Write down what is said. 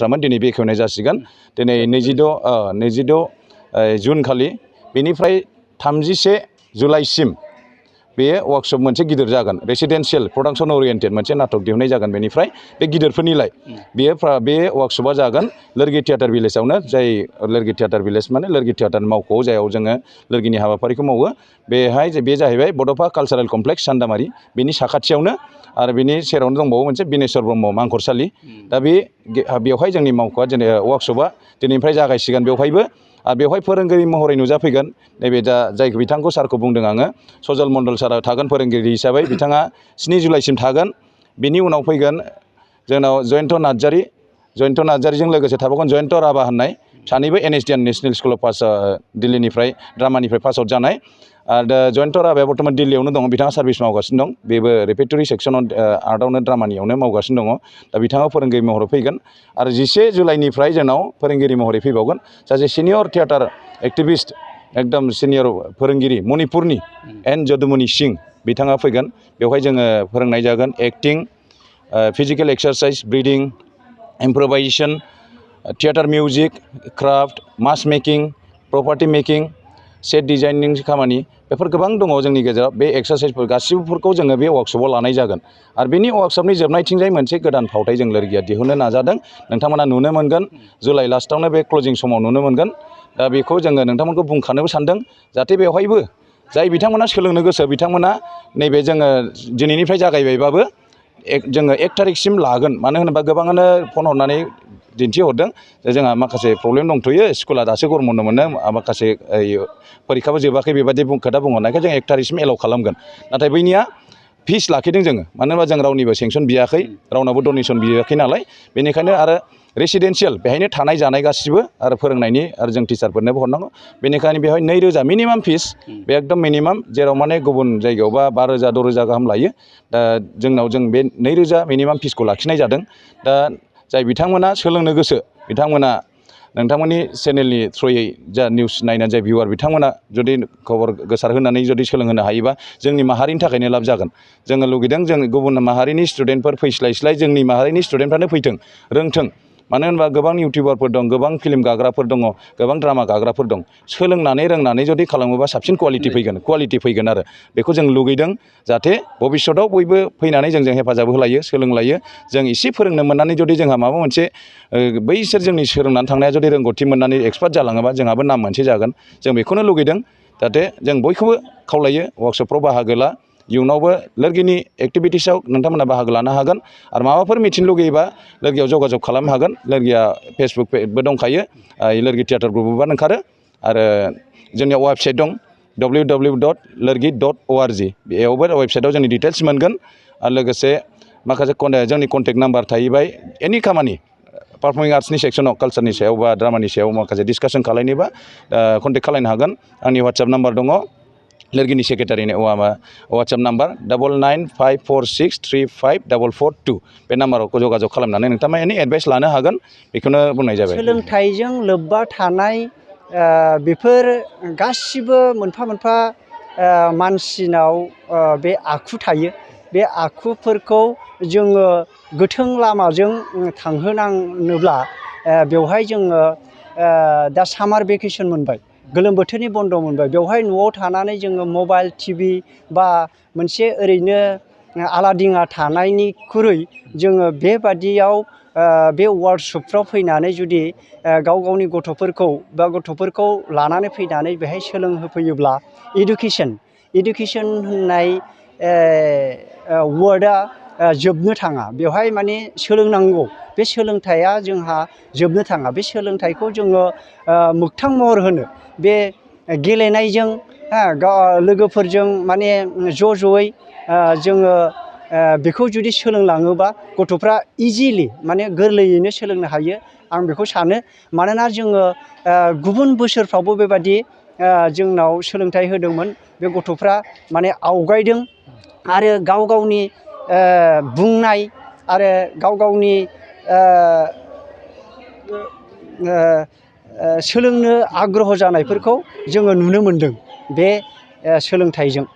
बाथ्रामोन दिनै बेखेवनाय जासिगोन दिनै 26 जुन खालि बेनिफ्राय 31 जुलाइसिम बेयो वर्कशप मोनसे गिदिर जागोन रेसिडेन्शियेल प्रडाक्शन ओरिएन्टेड मोनसे नाटक दिहुननाय जागोन बेनिफ्राय बे गिदिरफोरनिलाय बे वर्कशपआ जागोन लोरगि थियेटार भिलेजावनो जाय लोरगि थियेटार भिलेज माने लोरगि थियेटार मावख'आव जायाव जोङो लोरगिनि हाबाफारिखौ मावो बे जाहैबाय बड'फा कालचारेल कमप्लेक्स सान्दामारि बेनि साखाथियावनो आरो बेनि सेरावनो दंबावो मोनसे बिनेश्वर ब्रह्म मांखरसालि दा बेवहाय जोंनि मावख'आ वर्कशपआ दिनैनिफ्राय जागायसिगोन बेवहायबो आरो बेवहाय फोरोंगिरि महरै नुजाफैगोन नैबे दा जाय बिथांखौ सारखौ बुंदों आङो सजल मण्डल सारा थागोन फोरोंगिरि हिसाबै बिथाङा 7 जुलाइसिम थागोन बिनि उनाव फैगोन जोंनाव जयन्त नार्जारिजों लोगोसे थाबावगोन जयन्त राभा होननाय सानैबो NSDN नेशनेल स्कुल अफ दिल्लीनिफ्राय ड्रामानिफ्राय पास आउट जानाय आरो जयन्त राभाया बर्तमान दिल्लीयावनो दङ बिथाङा सार्भिस मावगासिनो दं बेबो रेपेटरि सेक्सनाव आर्टआवनो ड्रामानियावनो मावगासिनो दङ दा बिथाङा फोरोंगिरि महरै फैगोन आरो 11 जुलाइनिफ्राय जोंनाव फोरोंगिरि महरै फैबावगोन सासे सिनियर थियेटार एक्टिभिस्ट एकदम सिनियर फोरोंगिरि मणिपुरनि एन जदुमणि सिंह बिथाङा फैगोन बेवहाय जोङो फोरोंनाय जागोन acting physical exercise breathing improvisation theatre music craft mask making property making set designing खामानि बेफोर गोबां दङ जोंनि गेजेराव बे एक्सारसाइजफोर गासिबोफोरखौ जोङो बे वर्कशपआव लानाय जागोन आरो बेनि वर्कशपनि जोबनायथिंजाय मोनसे गोदान फावथाय जों लोरगिया दिहुननो नाजादों नोंथांमोना नुनो मोनगोन जुलाइ लास्टआवनो बे क्लजिं समाव नुनो मोनगोन दा बेखौ जोङो नोंथांमोनखौ बुंखानोबो सानदों जाहाथे बेवहायबो जाय बिथांमोना सोलोंनो गोसो बिथांमोना नैबे जोङो दिनैनिफ्राय जागायबायबाबो जोङो 1 थारिखसिम लागोन मानो होनोबा गोबाङानो फन हरनानै दिन्थिहरदों जे जोंहा माखासे प्रब्लेम दंथ'यो स्कुला दासो गरम बन्द मोनो माखासे परिखाबो जोबाखै बेबायदि खोथा बुंहरनायखाय जों 1 थारिखसिम एलाउ खालामगोन नाथाय बैनिया फिस लाखिदों जोङो मानो होनबा जों रावनिबो सेंसन बियाखै रावनावबो डनेसन बियाखै नालाय बेनिखायनो आरो रेसिडेन्सियेल बेहायनो थानाय जानाय गासिबो आरो फोरोंनायनि आरो जों टिचारफोरनोबो हरनांगौ बेनिखायनो बेवहाय 2,000 मिनिमाम फिस बे एकदम मिनिमाम जेराव माने गुबुन जायगायावबा 5,000 6,000 गाहाम लायो दा जोंनाव जों बे 2,000 मिनिमाम फिसखौ लाखिनाय जादों दा जाय बिथांमोना सोलोंनो गोसो बिथांमोना नोंथांमोननि चेनेलनि थ्रुयै जा निउस नायनानै जाय भिउवार बिथांमोना जुदि खबर गोसार होनानै जुदि सोलोंहोनो हायोबा जोंनि माहारिनि थाखायनो लाब जागोन जोङो लुगैदों जों गुबुन माहारिनि स्टुडेन्टफोर फैस्लायस्लाय जोंनि माहारिनि स्टुडेन्टफ्रानो फैथों रोंथों मानो होनबा गोबां इउटिउबारफोर दं गोबां फिल्म गाग्राफोर दङ गोबां ड्रामा गाग्राफोर दं सोलोंनानै रोंनानै जुदि खालामोबा साबसिन कुवालिटि फैगोन आरो बेखौ जों लुगैदों जाहाथे भबिष्यतआव बयबो फैनानै जोंजों हेफाजाब होलायो सोलोंलायो जों एसे फोरोंनो मोननानै जुदि जोंहा माबा मोनसे बैसोर जोंनि सोलोंनानै थांनाया जुदि रोंगौथि मोननानै एक्सपार्ट जालाङोबा जोंहाबो नाम मोनसे जागोन जों बेखौनो लुगैदों जाहाथे जों बयखौबो खावलायो वर्कशपफ्राव बाहागो ला इयुनावबो लोरगिनि एक्टिभिटिसआव नोंथांमोना बाहागो लानो हागोन आरो माबाफोर मिथिनो लुगैयोबा लोरगियाव जगाजग खालामनो हागोन लोरगिया फेसबुक पेजबो दंखायो लोरगि थियेटार ग्रुपबो ओंखारो आरो जोंनियाव वेबसाइट दं www.lergi.org बेयावबो वेबसाइटआव जोंनि डिटेल्स मोनगोन आरो लोगोसे माखासे जोंनि कन्टेक्ट नाम्बार थाहैबाय एनि खामानि पारफर्मिं आर्ट्सनि सेक्सनाव कालचारनि सायाव बा ड्रामानि सायाव माखासे डिसकासन खालायनोबा कन्टेक्ट खालायनो हागोन आंनि वाट्सएप नाम्बार दङ लोरगिनि सेक्रेटारिनि वाट्सएप नाम्बार 9954635442 बे नाम्बाराव जगाजग खालामनानै नोंथाङा एनि एडभाइस लानो हागोन बेखौनो बुंनाय जाबाय सोलोंथाइजों लोब्बा थानाय बेफोर गासिबो मोनफा मोनफा मानसिनाव बे आखु थायो बे आखुफोरखौ जोङो गोथों लामाजों थांहोनांनोब्ला बेवहाय जोङो दा सामार भेकेसन मोनबाय गोलोम बोथोरनि बन्द मोनबाय बेवहाय न'आव थानानै जोङो मबाइल टिभि बा मोनसे ओरैनो आलादिङा थानायनिख्रुइ जोङो बेबादियाव बे वार्कशपफ्राव फैनानै जुदि गाव गावनि गथ'फोरखौ लानानै फैनानै बेहाय सोलोंहोफैयोब्ला इडुकेसन होननाय वार्डआ जोबनो थाङा बेवहाय माने सोलोंनांगौ बे सोलोंथाइया जोंहा जोबनो थाङा बे सोलोंथाइखौ जोङो मोगथां महर होनो बे गेलेनायजों लोगोफोरजों माने ज'यै जोङो बेखौ जुदि सोलोंलाङोबा गथ'फ्रा इजिलि माने गोरलैयैनो सोलोंनो हायो आं बेखौ सानो मानोना जोङो गुबुन बोसोरफ्रावबो बेबादि जोंनाव सोलोंथाइ होदोंमोन बे गथ'फ्रा माने आवगायदों आरो गाव गावनि बुंनाय आरो गाव गावनि सोलोंनो आग्रह जानायफोरखौ जोङो नुनो मोनदों बे सोलोंथाइजों।